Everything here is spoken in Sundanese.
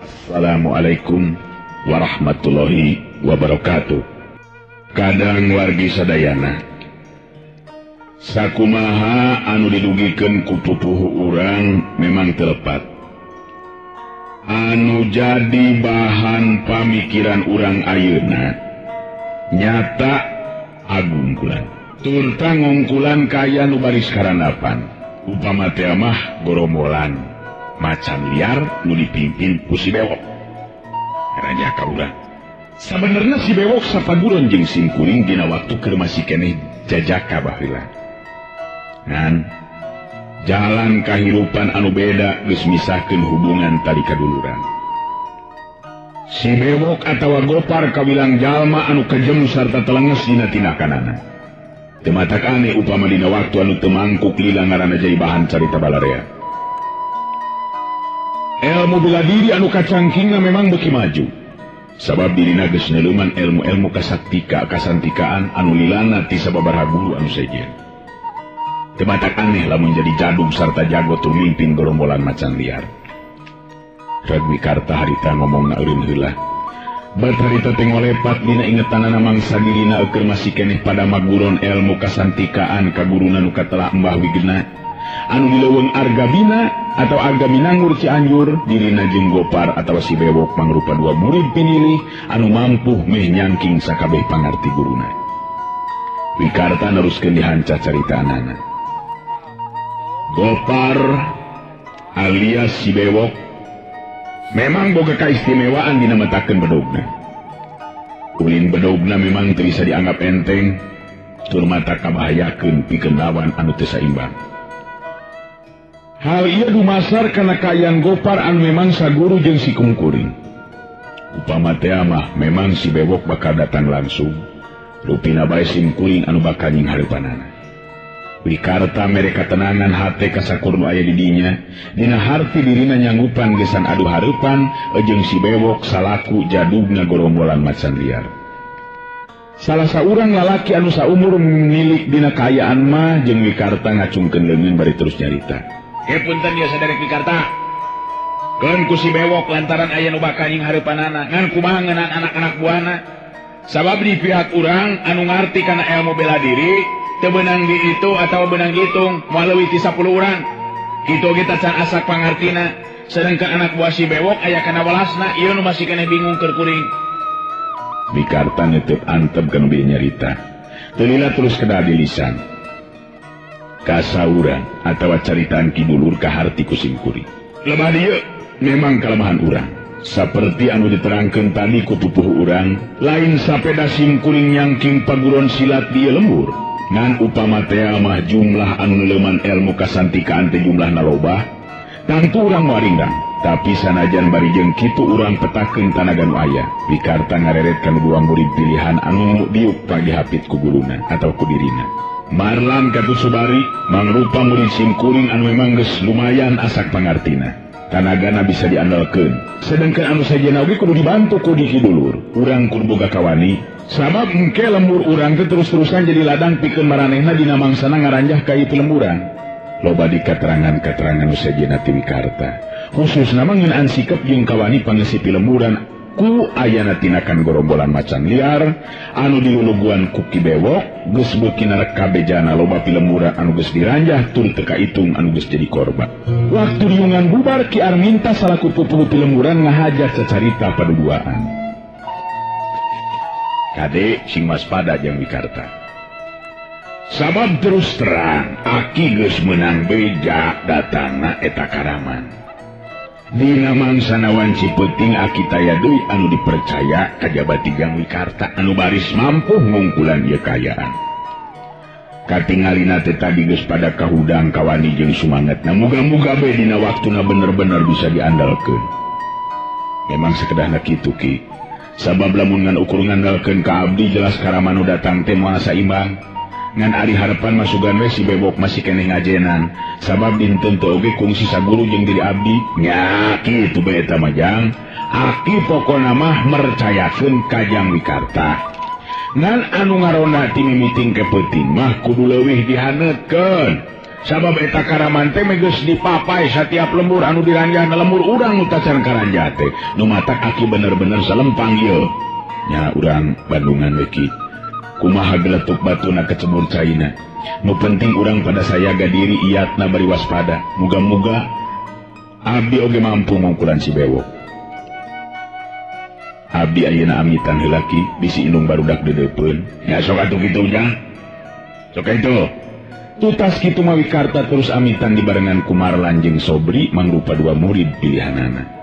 Assalamualaikum warahmatullahi wabarakatuh. Kadang wargi sadayana, sakumaha anu didugikeun ku pupuhu urang memang telepat. Anu jadi bahan pamikiran urang ayeuna nyata agungkulan. Turta ngungkulan kaya nu baris karandapan. Upama teh mah gorombolan macan liar nu dipimpin ku si Bewok. Raja kaula. Sabenerna si Bewok sapaguron jeung simkuring dina waktu keur masih keneh jajaka baheula. Ngan jalan kahirupan anu beda geus misahkeun hubungan tali kaduluran. Si Bewok atawa Gopar kawilang jalma anu kejem sarta telenges dina tindakanana. Teu matak aneh upama dina waktu anu teu mangkuk lila ngaranna jadi bahan carita balarea. Ilmu bela diri anu kacangkingna memang beuki maju. Sabab dirina geus neuleman ilmu-ilmu kasaktika kasantikaan anu lilana ti sababaraha guru anu sejen. Teu matak aneh lamun jadi jadug sarta jago tur mimpin gerombolan macan liar. Reg Wikarta harita ngomongna eureun heula. Bat harita teh ngolepat dina ingetanana mangsa dirina eukeun masih keneh pada maguron ilmu kasantikaan ka guruna nu katelah Mbah Wigena anu di leuweung Argabina atau Argaminangur Cianjur. Dirina jeung Gopar atawa si Bewok mangrupa dua murid pinilih anu mampu meh nyangking sakabeh pangarti guruna. Wikarta neruskeun dihanca caritaanana. Gopar alias si Bewok memang boga kaistimewaan dina metakeun bedogna. Ulin bedogna memang teu bisa dianggap enteng, tur mata kabahayakeun pikeun lawan anu teu saimbang. Hal ieu dumasar kana kaayaan Gopar anu memang saguru jeung si kungkuring. Upama teh mah memang si Bewok bakal datang langsung, rupina bae simkuring anu bakal nyinghareupanana. Wikarta mere katenangan hate ka sakur nu aya di dinya, dina harti dirina nyanggupan gesan adu hareupan jeung si Bewok salaku jadugna gorombolan macan liar. Salah saurang lalaki anu saumur milik dina kaayaan mah jeung Wikarta ngacungkeun leungeun bari terus nyarita. Punten ieu saderek Wikarta. Keun ku si Bewok lantaran aya nu bakal nyinghareupanana, ngan kumaha ngeunaan anak-anak buahna. Sabab di pihak urang anu ngarti kana ilmu bela diri teu beunang diitu atawa beunang dihitung moal leuwih ti 10 urang. Kitu oge tacan asak pangartina. Sedangkan anak buah si Bewok aya kana welasna, ieu nu masih keneh bingung keur kuring. Wikarta neuteub antep kana bieu nyarita. Teu lila terus kedah di lisan. Kasauran atawa caritaan Ki Dulur kaharti ku simkuring. Lebah dieu memang kalemahan urang. Saperti anu diterangkeun tadi ku pupuhu urang, lain sapeda simkuring nyangking paguron silat dieu lembur. Ngan upama teh mah jumlah anu neuleman ilmu kasantikaan teh jumlahna loba, tangtu urang moal ringdang. Tapi sanajan bari jeung kitu urang petakeun tanaga nu aya. Wikarta ngareret kana dua murid pilihan anu diuk pagi hapit ku guruna atau ku dirina. Marlan katu Subari mangrupa murid simkuring anu memang geus lumayan asak pangartina. Tanagana bisa diandalkeun. Sedangkan anu sejenna oge kudu dibantu ku di Ki Dulur. Urang kudu boga kawani. Sabab engke lembur urang teh terus-terusan jadi ladang pikeun maranehna dina mangsana ngaranjah ka ieu lemburan. Loba di katerangan-katerangan nu sejenna ti Wikarta. Khususna mah ngeunaan sikep jeung kawani pangeusi pilemburan ku ayana tinakan gorombolan macan liar anu diluluguan ku Ki Bewok geus beuki narek kabejana loba pilemburan anu geus diranjah tur teu kaitung anu geus jadi korban. Waktu riungan bubar Ki Arminta salaku pupuhu pilemburan ngahaja cacarita paduduaan. Kade sing waspada jeung Wikarta. Sabab terus terang aki geus meunang beja datangna eta karaman. Dina mangsana wanci peuting aki taya deui anu dipercaya kajaba ti Jang Wikarta anu baris mampu ngungkulan ieu kaayaan. Katingalina teh tadi geus pada kahudang kawani jeung sumangetna, muga-muga bae dina waktuna bener-bener bisa diandalkeun. Memang sakedahna kitu Ki. Sabab lamun ngan ukur ngandalkeun ka abdi jelas karamanu datang teh moal saimbang. Ngan ari harapan masugan we si Bewok masih keneh ngajenan. Sabab dinten teu oge kungsi saguru jeung diri abdi. Nya kitu bae eta mah Jang. Aki pokona mah mercayakeun ka Jang Wikarta. Ngan anu ngaronda ti mimiting ke peuting mah kudu leuwih dihaneutkeun. Sabab eta karaman teh geus dipapai satiap lembur anu diranjahna lembur urang nu tacan karanjah teh. Nu matak aki bener-bener salempang ieu. Nya urang Bandungan we ki. Kumaha geletuk batuna kecebur caina. Nu penting urang pada sayaga diri iatna bari waspada. Muga-muga abdi oge mampu ngungkulan si bewok. Abdi ayeuna amitan heula ki bisi indung barudak deudeupeun. Ya sok atuh kitu ujang. Sok itu. Tutas kitu mawi karta terus amitan dibarengan ku Marlan jeung Sobri mangrupa dua murid pilihanana.